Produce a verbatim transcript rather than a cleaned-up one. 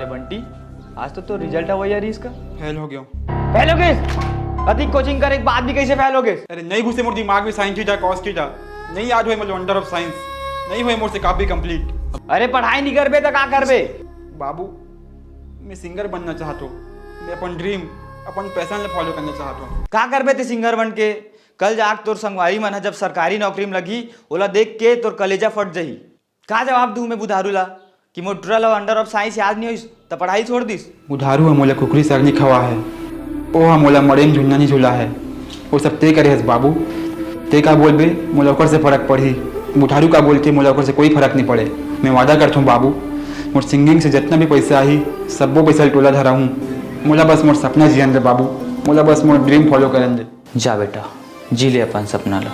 बंटी, आज तो तोर result आवे यार इसका। फेल हो गया। फेल हो गए? अतिक कोचिंग करे के बाद भी कैसे फेल हो गए? अरे, नहीं घुसे मोर दिमाग में sine theta, cos theta। नहीं याद होए मोला under of science। नहीं होए मोर से copy complete। अरे, पढ़ाई नहीं करबे तो का करबे? बाबू, मैं सिंगर बनना चाहत हूँ। मैं अपन ड्रीम, अपन पैशन ले फॉलो करना चाहत हूँ। का करबे ते सिंगर बन के? कल जाके तोर संगवारी मन ह जब सरकारी नौकरी में लगही, ओला देख के तोर कलेजा फट जही। का जवाब दूं मैं बुधारू ला कि मोर टुरा ला under of science याद नहीं होइस, त पढ़ाई छोड़ दिस? बुधारू ह मोला कुकरी साग नहीं खवा है, ओ ह मोला मड़े में झुलना नहीं झुला है। वो सब ते करे हस बाबू। ते का बोलबे, मोला ओकर से फर्क पड़ही। बुधारू का बोलथे, मोला ओकर से कोई फर्क नहीं पड़े। मैं वादा करथूं बाबू, मोर सिंगिंग से जितना भी पैसा आही, सब्बो पैसा ल टोला धरा हूँ। मोला बस मोर सपना जियन दे बाबू, मोला बस मोर ड्रीम फॉलो करन दे। जा बेटा, जी ले अपन सपना ला।